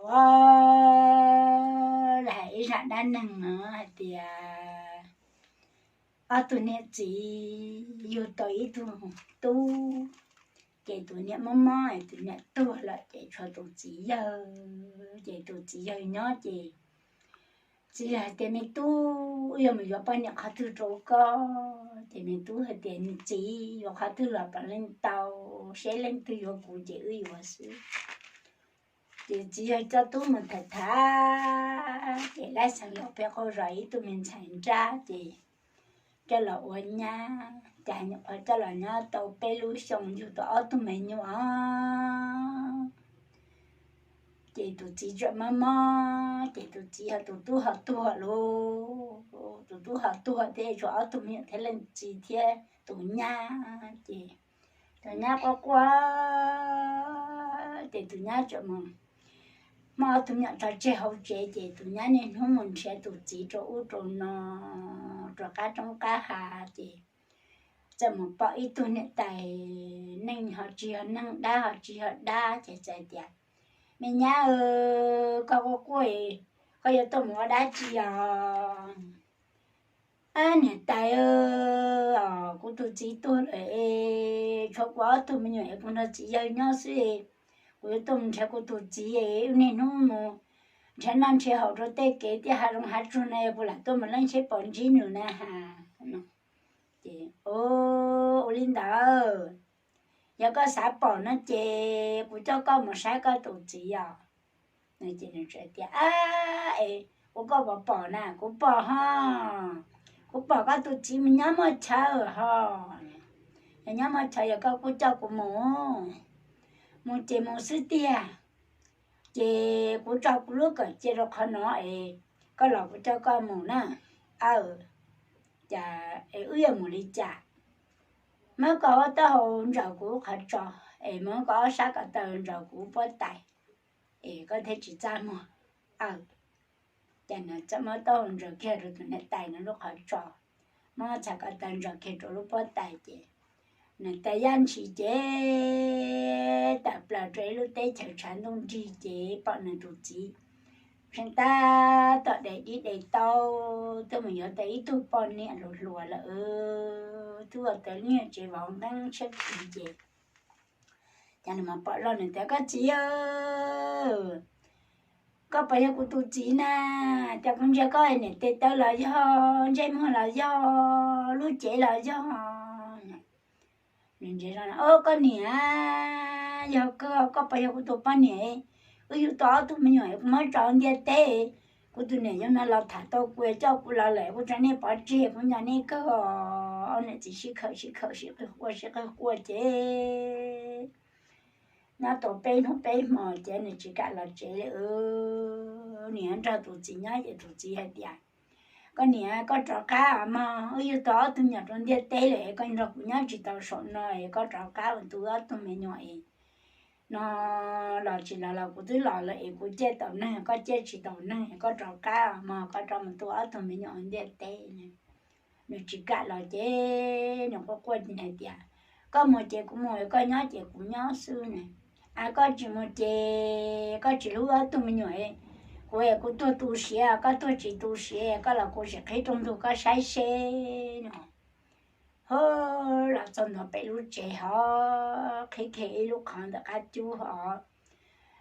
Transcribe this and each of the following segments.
Ua li hais ib zaj dab neeg no hais tias ob tug niam txiv yug tau ib tug tub, ces tus niam mob mob es tus niam tuag lawm ces tshuav tus txiv yawg, ces tus txiv yawg nyob ces txiv yawg hais tias, Me tub, wb yuav mus yuav poj niam qhov twg rau koj? Ces me tub hais tias, Txiv, yuav qhov twg los puav leej tau, seb leej twg yuav kuv ces wb yuav xwb. Ces txiv yawg coj tub mus tham tham, ces laib xeem los pem qaug zog ib tug me ntxhais nrab, ces coj los ua nyab, cas nyuam qhuav coj los nyob tau peb lub xyoo yug tau ob tug me nyuam. Ces tus txiv tseem mob mob, ces tus txiv ho, tus tub ho tuag lauj, tus tub ho tuag thiab, tshuav ob tug me nyuam thiab leej txiv thiab tus nyab. Ces tus nyab quaj quaj, ces tus nyab tseem mus muab ob tug me nyuam tso tseg hauv tsev, ces tus nyab niaj hnub mus nrhiav tus txiv rau ub rau no, rau qab roob qab hav, ces txawm mus pom ib tug niam tais, neeg ho tsis yog neeg, dab ho tsis yog dab, ces txawm tias, Me nyab, koj quaj quaj, koj yuav tuaj mus ua dab tsi os? Ab niam tais, kuv tus txiv tuag lawm es tshuav kuv ob tug me nyuam es kuv nrog txiv yawg nyob xwb, kuv yuav tuaj mus nrhiav kuv tus txiv, wb niaj hnub mus nrhiav noj nrhiav haus rau tej kev tej hav zoov hav tsuag no, puas lam tuaj mus leej seb puas ntsib nws na has. Ces, Ua li ntawd, yog koj xav pom no ces kuv coj koj mus saib koj tus txiv os. Ces nws tias, Ab, es ua koj puas pom na? Kuv pom ho, kuv pom koj tus txiv mus nyob muaj chaw ho. Yog nyob muaj chaw yog koj kuj coj kuv mus, mus ces mus xwb tiag. Ces kuv tso kuv lub kawm cia rau qhov no es koj los kuv coj koj mus na. Aw, cas es wb yuav mus li cas? Muab koj ob taub hau ntsaws kuv lub qhov tso, es muab koj ob sab ko taw ntsaws kuv lub pob tais, es koj thiaj tsis txaj muag. Aw, ces nws txawm muab taub hau ntsaws kiag rau tus niam tais no lub qhov tso, muab txhais ko taw ntsaws kiag rau lub pob tais ces nws tais yaj ntshis ces tawm plaws rau ib lub teb chaws tshav ntuj nrig ces pom nws tus txiv pheej tab tom de dib de taub, twb mus yuav tau ib tug poj niam hluas hluas lawm, twb ua tau niag tsev vauv nqeeb tshiab kis ces cas nws mas pom zoj nws tias, Koj txiv, koj puas yog kuv tus txiv na? Cas kuv ntsia koj niam tes taw los yog, ntsej muag los yog, lub cev los yog. Nws ntsia, Au, koj niam, yog koj, koj puas yog kuv tus poj niam? Wb yug tau ob tug me nyuam kuv muab tso ntiaj teb, kuv tus niam yau no los tham tau kuv coj kuv los lawm, kuv tso nej pov tseg, kuv nco nej kawg. Ob niam txiv sib khawm sib khawm sib qw quaj sib qw quaj ces nyob tau peb hnub peb hmo ces nws tsis kam los tsev li. Nws yuav nrog tus txiv nyob ces tus txiv hais tias, Koj niam, koj rov qab mog, wb yug tau ob tug me nyuam rau ntiaj teb lawm es koj nrog kuv nyob tsis tau saum no es koj rov qab mus tu ob tug me nyuam es no los tsis los los kuv twb los lawm es kuv ciaj tau neeg, koj ciaj tsis tau neeg, koj rov qab mog, koj rov mus tu ob tug me nyuam ntiaj teb. Nws tsis kam los ces nws quaj quaj hais tias, Koj mus ces kuv mus, koj nyob ces kuv nyob xwb ne. A, koj tsis mus ces koj tsis hlub ob tug me nyuam, kuv es kuv tuag tu siav, koj tuag tsis tu siav, koj los kuv sim qhib rooj ntug koj saib seb no. Ho los txog ntua pem lub tsev ho qhib kiag ib lub qhov ntawm qab cub ho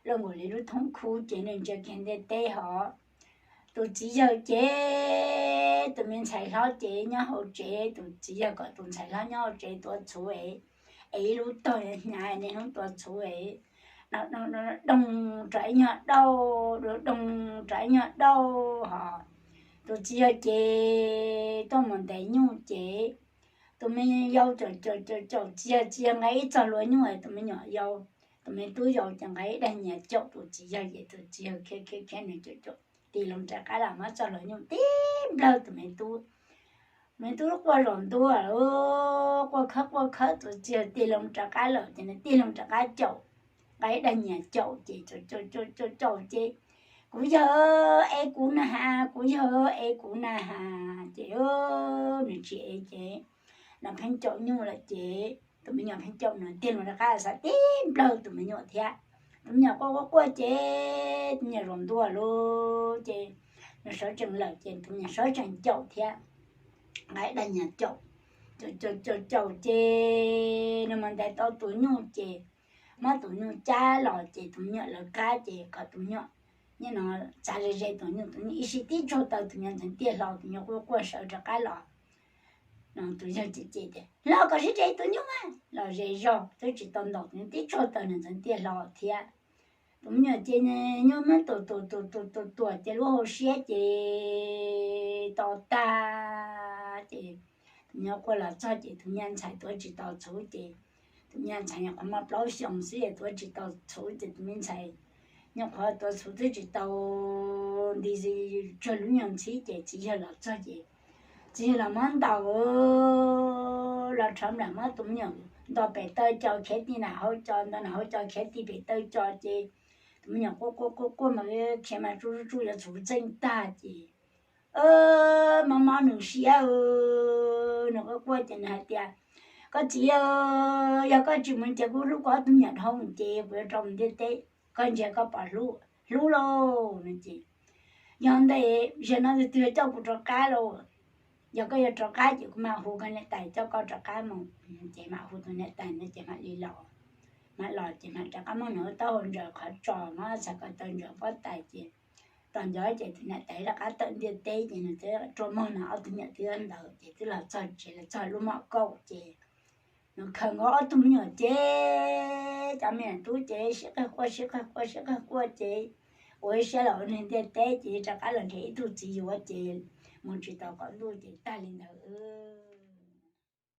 los nkaus li lub thoob khub ces nws ntsia kiag ntiaj teb ho tus txiv yawg ces tus me ntxhais hlob ces nyob hauv tsev, tus txiv yawg kom tus ntxhais hlob nyob hauv tsev tuav txhuv es, es ib lub tog hnyav niaj hnub tuav txhuv es, doog rau ib nyuag dauj, doog rau ib nyuag dauj ho tus txiv yawg ces tuaj mus ntes nyuj ces tus me yau caum caum caum caum txiv yawg, txiv yawg nqa ib txog hlua nyuj es tus me nyuam yau, tus me tub yau ces nqa ib daig nyias caum tus txiv yawg ces tus txiv yawg khiav khiav khiav nws caum caum tig loo rov qab los muab txoj hlua nyuj tib nplawg tus me tub. Me tub quaj zaum ntua, quaj khawb quaj khawb, tus txiv yawg tig loo rov qab lawm ces nws tig loo rov qab caum, nqa ib daig nyias caum ces caum caum caum ces, Kuv yawg, es kuv na has, kuv yawg, es kuv na has. Ces nws tsis es ces nws pheej caum nyuj lawm ces tus me nyuam pheej caum nws, tig loo rov qab xav tib nplawg tus me nyuam thiab. Tus me nyuam quaj quaj quaj ces tus me nyuam zaum ntua lawm ces nws sawv tsees lawm ces tus me nyuam sawv tsees caum thiab, nqa ib daim nyuag caum, caum caum caum ces nws mus ntais tau tus nyuj ces muab tus nyuj cab los ces tus me nyuam lawv qab ces kom tus me nyuam nyob no txav ze ze tus nyuj, tus nyuj ib sij tib tsuag taw tus me nyuam ntxeev tiaj hlo, tus nyuam quaj quaj sawv rov qab los. Tus yawg cem cem tias, Los kom sib ze tus nyuj mas, los ze zog twb tsis tau ntaus tus nyuj tib tsuag taw nws ntxeev tiaj hlo thiab. Tus me nyuam ces nyuaj muab tus tus tus tus tus tuam ces lub hauv siab ces to tag ces tus me nyuam quaj los txog ces tus me nyuam ntxhais tuav tsis tau txhuv ces tus me nyuam ntxhais nyuam qhuav muaj plaub xyoos xwb es tuav tsis tau txhuv ces tus me ntxhais nyuam qhuav tuav txhuv twb tsis tau nti tsawg lub nyuag ntxhib ces txiv yawg los txog ces txiv yawg los muab ntaus, los rhov nplam muab tus me nyuam nto pem taw co khiav ti nram hauv co, nto nram hauv co khiav ti pem taw co ces tus me nyuam quaj quaj quaj quaj mas khiav mas tsuj tsuj tsuj yuav txhuv txeej tag ces mob mob nws siab, nws quaj quaj ces nws hais tias, Koj txiv, yog koj tsis mus ces kuv hlub kuv ob tug me nyuam dhau ces kuv yuav rov mus ntiaj teb, koj ntsia koj puas hlub, hlub lauj no ces, Yog ntawd zaum no tus twg coj kuv rov qab lauj? Yog koj yuav rov qab ces kuv mam hu koj niam tais coj koj rov qab mus. Ces mam hu tus niam tais no ces mam li los, mam los ces mam rov qab muab nws taub hau ntsaws qhov tsos, muab txhais ko taw ntsaws pob tais ces tos nco ces tus niam tais rov qab tawm ntiaj teb ces nws twb rua muag no ob tug me nyuam twb ntawd ces twb los txog tsev, los txog lub mom kauj ces nws khaws nkaus ob tug me nyuam ces cov me nyuam tub ces sib qawg quaj sib qawg quaj sib qawg quaj ces ua ib siab los ua neeg ntiaj teb ces rov qab los nrhiav ib tug txiv yuav ces mus tsis tau qaum ntuj ces tag li ntawd.